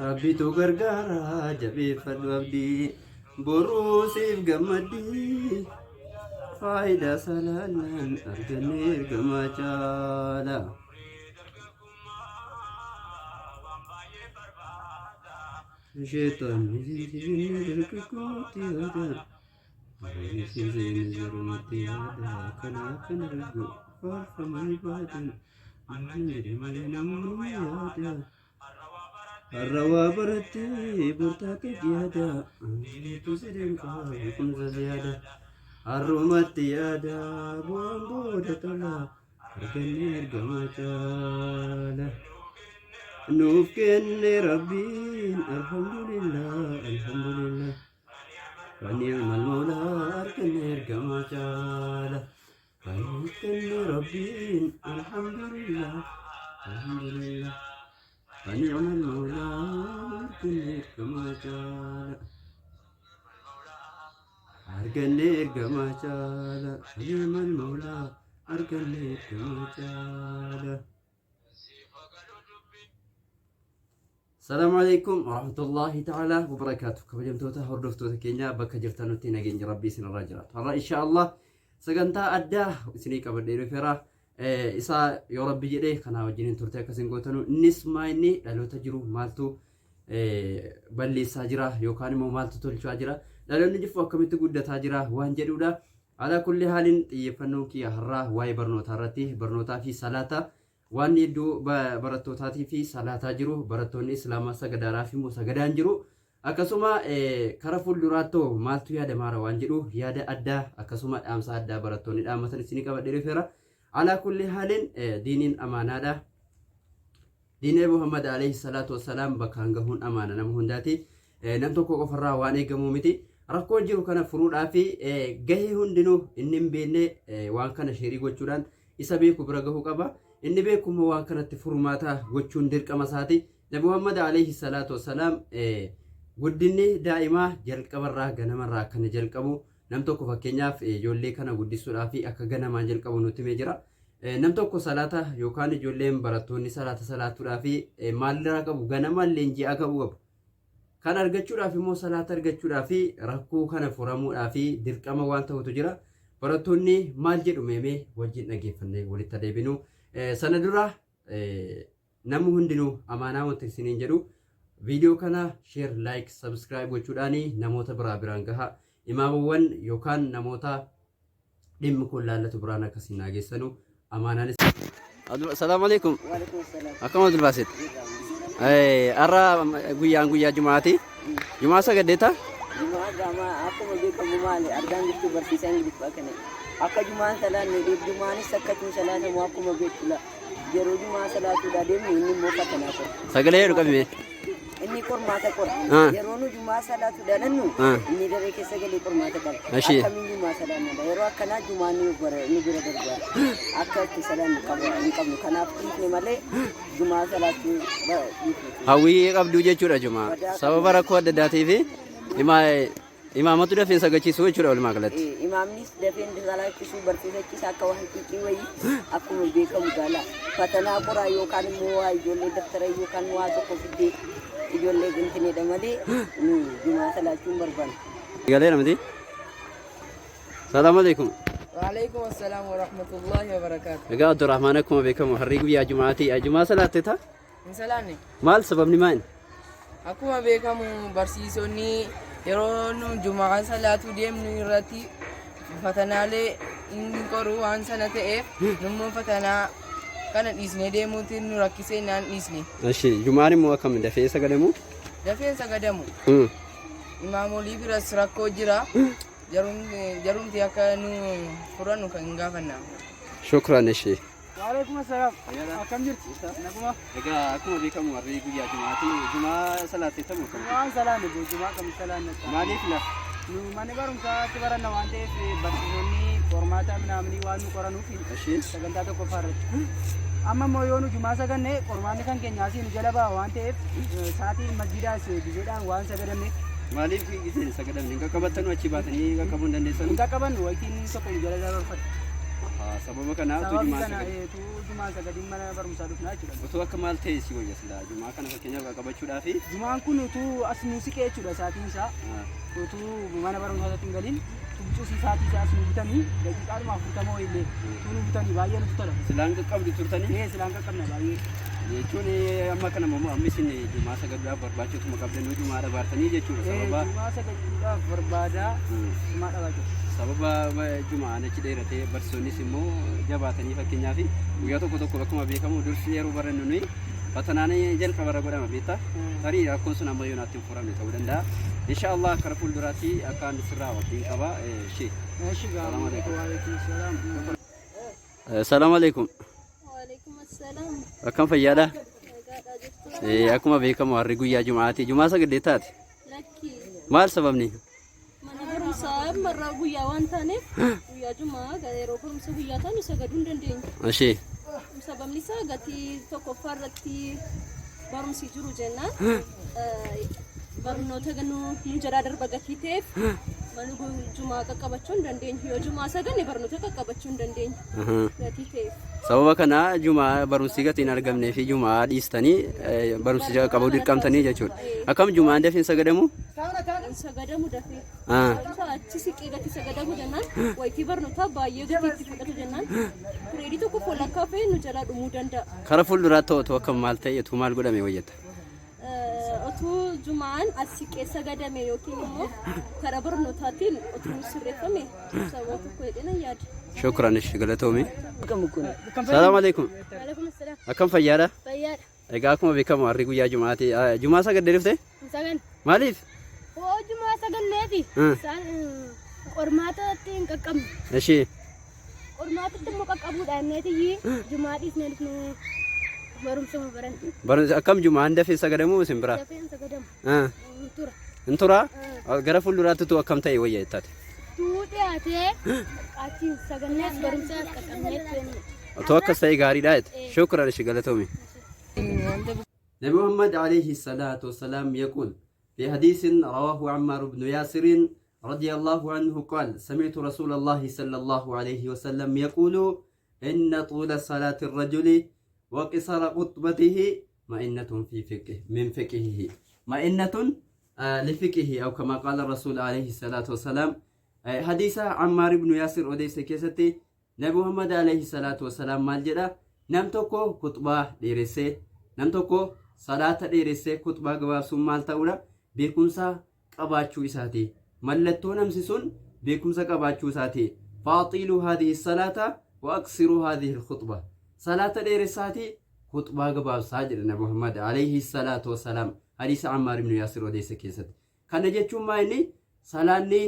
Rabbitu gargaara jabeeffadhu abdii boruu siif gammaddii faayidaa salaalaan arganne ergamaa caala. Sheexanni jijjiirri dargaggootti yaada. Barreessiseen jarumatti yaada kanaaf kan argu faarfama ibaadan maal jedhe malee namni yaada. Har'a waa barattee bortaatee yaada tu si danqaa beekumsa siyaada. Har'umatti yaada bu'aan booda tola arganne ergamaa caala. Nuuf kenne rabbiin alhamdulillah alhamdulillah. Fani'mal mawlaa arganne ergamaa caala. Nuuf kenne rabbiin alhamdulillah alhamdulillah. Fani'mal mawlaa arganne ergamaa caala. Arganne ergamaa caala. Fani'mal mawlaa arganne ergamaa caala. Salaamu alaikum warahmatullahi ta'ala wabarakaatu. Kabajamtoota hordoftoota keenya bakka jirtanutti nageenyi rabbii isinirraa jiraatu. Har'a insha Allah sagantaa addaa isinii qabadhee dhufeera. Isaa yoo rabbi jedhee kanaa wajjiniin turte akkasiin gootanu innis maa inni dhaloota jiru maaltu balleessaa jira yookaan immoo maaltu tolchaa jira dhaloonni jiru akkamitti guddataa jira waan jedhudha. Alaa kulli haaliin xiyyeeffannoon kiyya har'aa waa'ee barnootaa irratti barnootaa fi salaata waan hedduu barattootaatii fi salaataa jiru barattoonni islaamaa sagadaaraa fi immoo sagadaan jiru akkasuma kara fuulduraattoo maaltu yaadamaara waan jedhu yaada addaa akkasuma dhaamsa addaa barattoonni dhaammatan isinii qabadhee dhufeera. Alaa kulli haaliin diiniin amaanaadha. Diinee Muhammad alayhi salaatu wassalaam bakkaan gahuun amaana nama hundaati. Nam tokko qofarraa waan eegamuu miti. Rakkoo jiru kana furuudhaaf gahee hundinuu inni hin beekne waan kana sheerii gochuudhaan isa beeku bira gahuu qaba. Inni beeku immoo waan kanatti furmaata gochuun dirqama isaati. Nabi Muhammad alayhi salaatu wassalaam guddinni daa'imaa jalqabarraa ganamarraa akkana jalqabu nam tokko fakkeenyaaf ijoollee kana guddisuudhaaf akka ganamaan jalqabu nutti himee jira. Nam tokko salaata yookaan ijoolleen barattoonni salaata salaatuudhaaf maalirraa qabu ganamaan leenji'aa qabu qabu. Kan argachuudhaaf immoo salaata argachuudhaaf rakkoo kana furamuudhaaf dirqama waan ta'utu jira. Barattoonni maal jedhu meemee wajjin dhageeffannee walitti adeeminu. Sana dura namni hundinuu amaanaa wanti isiniin jedhu viidiyoo kana share, like, subscribe gochuudhaan namoota biraa biraan gaha. Imaamawwan yookaan namoota dhimmi kun laallatu biraan akkasiin naa geessanu amaanaanis. Salaamu alaikum. Akkam Abdul Baasit? Har'a guyyaan guyyaa Jumaati. Jumaa sagaddeeta? Jumaa gaamaa akkuma beekamu maali argaan jirtu barsiisaa Ingiliffaa kana. Akka jumaan salaanne jumaanis akkatuma salaatamu akkuma beektu la. Yeroo jumaa salaatuudhaa deemnu inni immoo fatanaa qora. Sagalee jedhu qabime. Inni qormaata qora. Yeroo nu jumaa salaatuudhaa dhannu inni daree keessa galee qormaata qaba. Akkamiin jumaa salaannadha. Yeroo akkanaa jumaan nu bara nu bira darbaa. Akka itti salaannu qaba hin qabnu. Kanaaf dhiifne malee jumaa salaachuu dhiifne. Hawwii qabduu jechuudha jumaa. Sababa rakkoo adda addaatii fi imaamatu dafee sagachiisuu jechuudha walumaa galatti. Imaamnis dafee hin salaachisuu barsiisachis akka waan xiiqii wayii akkuma beekamu gaala. Fatanaa qoraa yookaan immoo waa ijoollee daftara yookaan waa tokko fiddee ijoollee gintinedha malee nu jumaa salaachuu hin barbaannu. Galeera miti. Salaamu alaikum. Waalaikum assalam wa rahmatullahi wa barakatuh. Egaa Abdurrahmaan akkuma beekamu harrii guyyaa Jumaati. Jumaa salaatte ta'a? Hin salaanne. Maal sababni maal? Akkuma beekamu barsiisonni yeroo nu jumaa salaatuu deemnu irratti fatanaalee inni qoru waan sana ta'eef nummoo fatanaa kana dhiisnee deemuutti nu rakkisee naan dhiisne. Eshi jumaan immoo akkam dafee sagadamu? Dafeen sagadamu. Imaamolii biras rakkoo jira. Jarumti akka nu furannu kan hin gaafanna. Shukran eshi. Waalaikum assalam. Akkam jirtu? Naguma. Egaa akkuma beekamu harri guyyaa Jumaati. Jumaa salaattetamu akkam? Jumaan salaanne boo Jumaa kam salaanne. Maaliif la? Nu mana barumsaatti baranna waan ta'eef barsiisonni qormaata minaamnii waan nu qoranuuf sagantaa tokkoffaa irratti. Amma immoo yoo nu Jumaa saganne qormaanni kan keenya asii nu jala ba'a waan ta'eef sa'aatiin masjidaas gizeedhaan waan sagadamneef. Maaliif giseen sagadamne? Hin qaqqabattanu achi baatanii qaqqabuu hin dandeessanu? Hin qaqqabannu wayitiin tokko nu jala dabarfate. Sababa kanaa utuu Sababii jumaa kana sagadu. utuu jumaan sagadiin mana barumsaa dhufnaa jechuudha. Utuu akka maal ta'e si wayya silaa jumaa kana fakkeenyaaf qaqqabachuudhaafi. Jumaan kun utuu as nu siqee jechuudha sa'aatiin isaa utuu mana barumsaatti hin galin tumcuu sa'aatii isaa as nu bitanii daqiiqaadhuma 40 illee utuu nu bitanii baay'ee nutti tola. Silaan qaqqabdu turtanii? Ee silaan qaqqabna baay'ee. Jechuun amma kana immoo amma isin jumaa sagaduudhaaf barbaachisuma qabdanuu jumaa dhabaartanii jechuudha sababa. Jumaa sagaduudhaaf barbaadaa jumaa dhabaa jiru. Sababa jumaan achi dheeratee barsiisonnis immoo jabaatanii fakkeenyaaf guyyaa tokko tokko akkuma beekamu dursi yeroo barannu nuyi fatanaan jalqaba irra godhama beektaa. Tarii rakkoon sun amma yoonaatti hin furamne ta'uu danda'a. Insha Allah kara fuulduraatti akka inni sirraa wabdiin qaba. Ishee. Eshi Salaam alaikum. Waalaikum salaam. Salaam alaikum. Waalaikum assalaam. Akkam fayyaadha? Nagaadhaa jirtu. Akkuma beekamu harri guyyaa jumaati. Jumaa sagadee taate? Lakki Maal sababni? mana barumsaa ammarraa guyyaa waan taaneef guyyaa jumaa yeroo barumsa guyyaa taanu sagaduu hin dandeenyu. Ishee. Sababni isaa gatii tokkoffaa irratti barumsi jiru jennaan barnoota nu jalaa darba gatii ta'eef mana jumaa qaqqabachuu hin dandeenyu. Yoo jumaa saganne barnoota qaqqabachuu hin dandeenyu gatii ta'eef. Sababa kana jumaa barumsi gatii hin argamnee fi jumaa dhiistanii barumsi qabuu dirqamtanii jechuudha. Akkam jumaan dafee hin sagadamu? Sagadamu dafee. Achi siqee gatii sagadamu jennaan wayitii barnootaa baay'ee gatii itti fudhatu jennaan pireedii tokko walakkaa fe'ee nu jalaa dhumuu danda'a. Kara fuulduraatti otoo akkam maal ta'e utuu maal godhame wayyata? Otuu jumaan as siqee sagadame yookiin immoo karaa barnootaatiin otuu sirreeffame sababa tokko jedhee nan yaada. Shukran ishi galatoomi. Salaam alaikum. Waalaikum assalam. Akkam fayyaadha? Fayyaadha. Egaa akkuma beekamu harri guyyaa jumaati. Jumaa sagaddee dhufte? Sagan. Maaliif? Hoo jumaa saganneefi isaan qormaatatti hin qaqqabne. Ishee. Qormaatatti immoo qaqqabuudha inneetiyyi jumaa dhiisnee dhufne barumsa baranne. Barumsa akkam jumaan dafee sagadamu isin biraa? Dafeen sagadamu. Tura. Hin turaa? Gara fuulduraatti utuu akkam ta'e wayya jettaate? Tuu dhiyaatee achiin sagannees barumsa qaqqabneetti. Otoo akkas ta'e gaariidha jette. Shukran ishi galatoomi. نبي محمد عليه الصلاة والسلام يقول في حديث رواه عمار بن ياسر رضي الله عنه قال سمعت رسول الله صلى الله عليه وسلم يقول إن طول صلاة الرجل وقصر خطبته مئنة في فقه من فقهه مئنة لفقهه أو كما قال الرسول عليه الصلاة والسلام. حديث عمار بن ياسر أوديس كيستي نبي محمد عليه الصلاة والسلام maal jedha nam tokko khutbaa dheeressee nam tokko salaata dheeressee khutbaa gabaabsuun maal ta'uudha beekumsa qabaachuu isaati mallattoo namsi sun beekumsa qabaachuu isaati فأطيلوا هذه الصلاة وأقصروا هذه الخطبة salaata dheeressaati khutbaa gabaabsaa jedha nabi Muhammad عليه الصلاة والسلام hadiisa Ammaar ibn Yaasir odeessa keessatti kana jechuun maa inni salaanni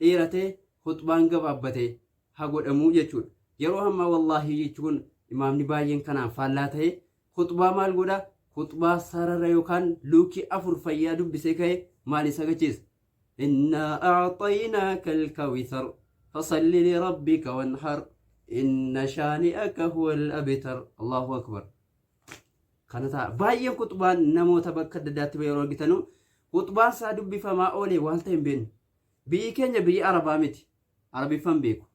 dheeratee khutbaan gabaabbate haa godhamuu jechuudha. Yeroo ammaa wallaahi jechuun imaamni baay'een kanaan faallaa ta'e khutbaa maal godha? Khutbaa sarara yookaan luukii 4 fayyaa dubbisee ka'e maal isa agarsiisa? إنا أعطيناك الكوثر فصل لربك وانحر إن شانئك هو الأبتر الله أكبر. Kana ta'a baay'een khutbaan namoota bakka adda addaatti yeroo argitanu khutbaan isaa dubbifamaa oolee waan ta'e hin beeknu. Biyyi keenya biyya Arabaa miti. Arabiffan beeku.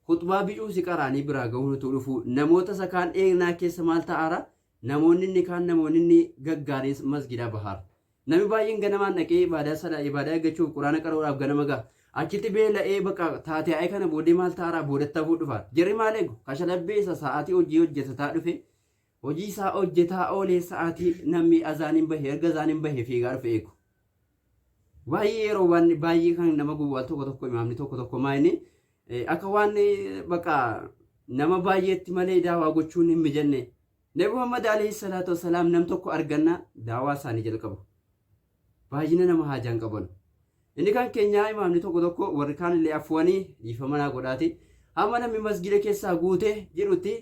Khutbaa bicuu si qaraanii biraa gahuun utuu dhufu namoota isa kaan eegnaa keessa maal ta'aara? Namoonni inni kaan namoonni inni gaggaariin masgidaa bahaara. Namni baay'een ganamaan dhaqee ibaadaa salaa ibaadaa eeggachuuf quraana qara'uudhaaf ganama gaha. Achitti beela'ee bakka taatee ayii kana booddee maal ta'aara? Boodatti hafuu dhufa. Jarri maal eegu? Kashalabbee isa sa'aatii hojii hojjetataa dhufe hojii isaa hojjetaa oolee sa'aatii namni azaaniin bahe erga azaaniin bahe fiigaa dhufe eegu. Baay'ee yeroo waan baay'ee kan nama gubu al tokko tokko imaamni tokko tokko maa inni akka waan bakka nama baay'eetti malee daawaa gochuun hin mijanne. Nabi Muhammad عليه الصلاة والسلام nam tokko arganna daawaa isaanii jalqabu. Baay'ina nama haajaan qaban. Inni kan keenyaa imaamni tokko tokko warri kaan illee afwanii dhiifama naa godhaati. Hamma namni masgida keessaa guute jedhutti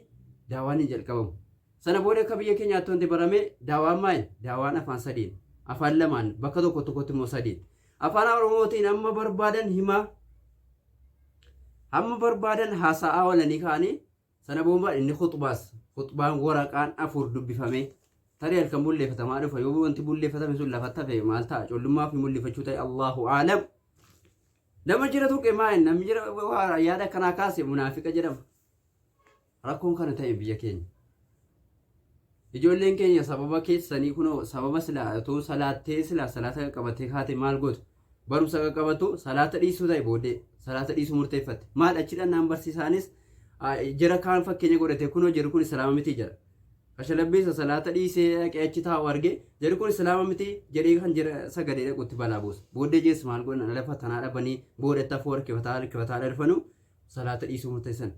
daawaan hin jalqabamu. Sana booda akka biyya keenyaatti wanti barame daawaan maali? Daawaan afaan sadiin. Afaan lamaan bakka tokko tokkotti immoo sadiin. Afaan Oromootiin amma barbaadan himaa hamma barbaadan haasa'aa oolanii ka'anii sana booda inni khutbaas khutbaan waraqaan 4 dubbifamee tarii halkan bulleeffatamaa dhufa yoo wanti bulleeffatame sun lafatti hafe maal ta'a collummaa fi mul'ifachuu ta'e Allahu aalam. Nama jira tuqe maal namni jira waa yaada akkanaa kaase munaafiqa jedhama. Rakkoon kana ta'e biyya keenya. Ijoolleen keenya sababa keessanii kunoo sababa silaa otoo salaattee silaa salaata qaqqabattee kaate maal gootu? Barumsa qaqqabatu salaata dhiisuu ta'e booddee salaata dhiisuu murteeffatte. Maal achi dhannaan barsiisaanis jara kaan fakkeenya godhate kunoo jarri kun islaama miti jedha. Kashalabbeessa salaata dhiisee dhaqee achi taa'u arge jarri kun islaama miti jedhee kan jara sagadee dhaqutti balaa buusa. Booddee jees maal godhan lafa tanaa dhabanii boodatti hafuu harkifataa harkifataa dhalfanu salaata dhiisuu murteessan.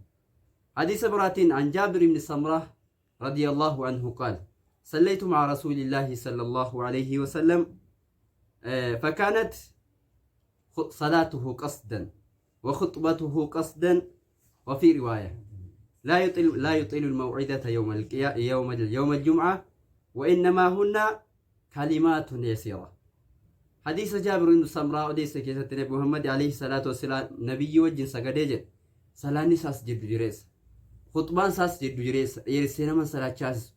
Hadiisa biraatiin an Jaabir ibn Samrah radiyallahu anhu qaal صليت مع رسول الله صلى الله عليه وسلم فكانت صلاته قصدا وخطبته قصدا وفي رواية لا يطيل الموعظة يوم القيا يوم يوم الجمعة وإنما هن كلمات يسيرة. حديث جابر بن سمرة أوديس كيسة نبي محمد عليه الصلاة والسلام نبي وجن سجدة salaanni isaas jiddu jireessa. Khuxbaan isaas jiddu jireessa. Dheeressee nama salaachaas.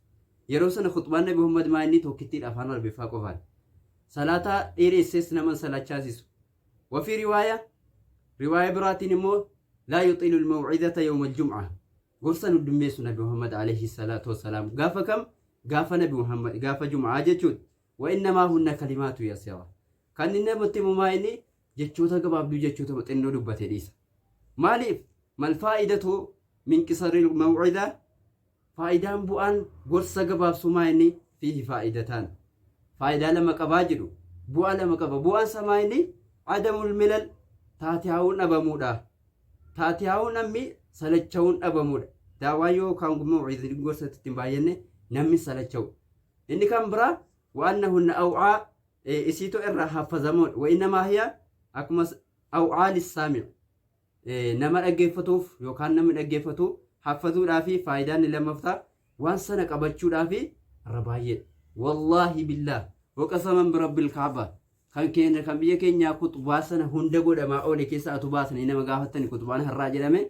Yeroo sana khuxbaan Nabi Muhammad maa inni tokkittiidha afaan Arabiffaa qofaan. Salaataa dheeressees nama salachaasisu. Wafii riwaaya riwaaya biraatiin immoo laa yuxiilu al-maw'izata yawma al-jum'a. Gorsa nu dummeessu Nabi Muhammad alayhi salaatu wassalaam. Gaafa kam? Gaafa Nabi Muhammad gaafa Jum'aa jechuudha. Wa innamaa hunna kalimaatu yasira. Kan inni namatti himu maa inni jechoota gabaabduu jechoota xinnoo dubbatee dhiisa. Maaliif? Mal faa'idatu min qisaril maw'ida faayidaan bu'aan gorsa gabaabsuu maa inni fiihi faa'idataan. Faayidaa lama qabaa jedhu. Bu'aa lama qaba. Bu'aan isaa maa inni adamul milal taatihaawuun dhabamuudha. Taatihaawuun namni salacha'uun dhabamuudha. Daawaan yookaan maw'idni gorsa itti hin baay'anne namni salacha'u. Inni kan biraa wa'annahunna aw'aa isiitu irraa haffazamuudha. Wa innamaa hiya akkuma aw'aa lissaami nama dhaggeeffatuuf yookaan namni dhaggeeffatu haffazuudhaa fi faayidaan inni lammaffaa waan sana qabachuudhaa fi irra baay'eedha. Wallaahi billaah waqasaman birabbil kaaba kan keenya kan biyya keenyaa kutubaa sana hunda godhamaa oole keessa atu baasanii nama gaafattani kutubaan har'aa jedhame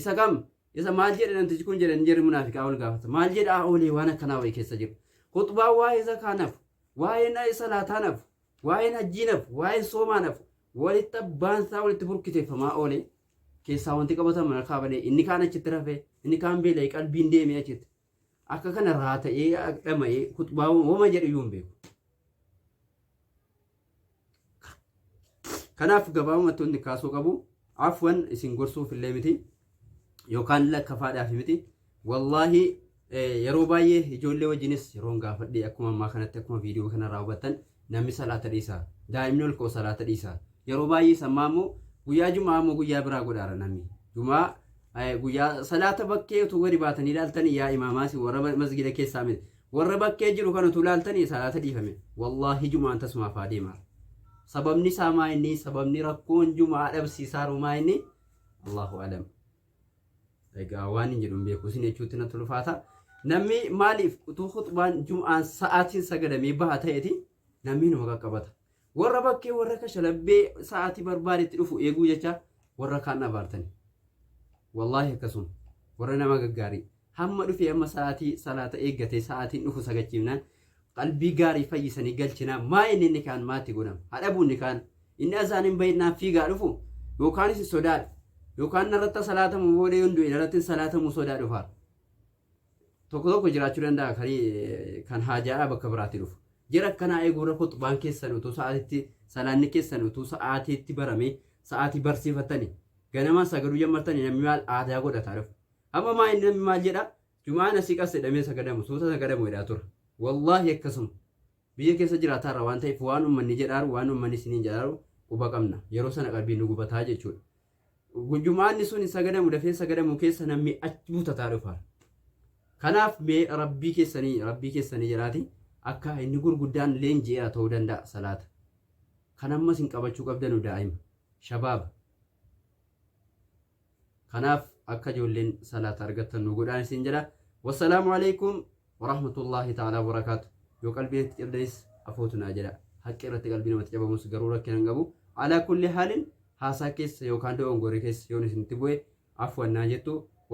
isa kam isa maal jedhe namtichi kun jedhan jarri munaafiqaa ol gaafata maal jedhaa oolee waan akkanaa wayii keessa jiru kutubaan waa'ee zakaa nafu waa'een salaataa nafu waa'een hajjii nafu waa'een soomaa nafu walitti abbaan isaa walitti burkiteeffamaa oole keessaa wanti qabatamu harkaa badee inni kaan achitti rafee inni kaan beela'ee qalbiin deemee achitti akka kana raata'ee dhama'ee kutubaa wama jedhu iyyuu hin beeku. Kanaaf gabaabumatti wanti kaasuu qabu afwan isin gorsuuf illee miti yookaan lakkafaadhaaf miti wallaahi yeroo baay'ee ijoollee wajjinis yeroon gaafadhe akkuma ammaa kanatti akkuma viidiyoo kanarraa hubattan namni salaata dhiisa daa'imni ol ka'u salaata dhiisa yeroo baay'ee sammaa immoo guyyaa jumaa immoo guyyaa biraa godhaara namni jumaa guyyaa salaata bakkee utuu gadi baatanii ilaaltanii yaa imaamaas warra masgida keessaa miti warra bakkee jiru kan utuu ilaaltanii salaata dhiifame wallaahi jumaan tasumaaf haa deemaa sababni isaa maa inni sababni rakkoon jumaa dhabsiisaaru maa inni Allahu alam. Egaa waan hin jedhu hin beeku isin jechuutti natti ulfaata. Namni maaliif utuu khuxbaan jum'aan sa'aatiin sagadamee baha ta'eeti namni numa qaqqabata. Warra bakkee warra kashalabbee sa'aatii barbaadetti dhufu eeguu jecha warra kaan abaartani. Wallaahi akkasuma warra nama gaggaarii hamma dhufee amma sa'aatii salaata eeggatee sa'aatiin dhufu sagachiifnaan qalbii gaarii fayyisanii galchinaa maa inni inni kaan maatti godhama hadhabuu inni kaan inni azaan hin bahinnaan fiigaa dhufu yookaanis sodaadha yookaan narratti salaatamu booda yoon du'e narratti salaatamu sodaa dhufaa tokko tokko jiraachuu danda'a kan haajaadhaa bakka biraatti dhufu jara akkanaa eeguurra khuxbaan keessan utuu sa'aatitti salaanni keessan utuu sa'aatiitti baramee sa'aatii barsiifattani ganamaan sagaduu jammartani namni maal aadaa godhataa dhufu amma maa inni namni maal jedha jumaan asii qas jedhamee sagadamu suuta sagadamu jedhaa tura wallaahi akkasuma biyya keessa jiraataarra waan ta'eef waan ummanni jedhaaru waan ummanni isiniin jedhaaru quba qabna yeroo sana qalbiin nu gubataa jechuudha. Jumaanni sun sagadamu dafee sagadamu keessa namni achi butataa dhufa. Kanaaf mee rabbii keessanii jedhaati akka inni gurguddaan leenji'eera ta'uu danda'a salaata. Kan ammas hin qabachuu qabdanu daa'ima shabaaba. Kanaaf akka ijoolleen salaata argattan nu godhaan isin jedha. Wassalaamu alaikum warahmatullaahi ta'ala wabarakaatu. Yoo qalbii natti cabdanis afootu naa jedha. Haqqi irratti qalbii namatti cabamus garuu rakkina hin qabu. Alaa kulli haalin haasaa keessa yookaan dogongoree keessa yoon isinitti bu'e afwan naa jettu.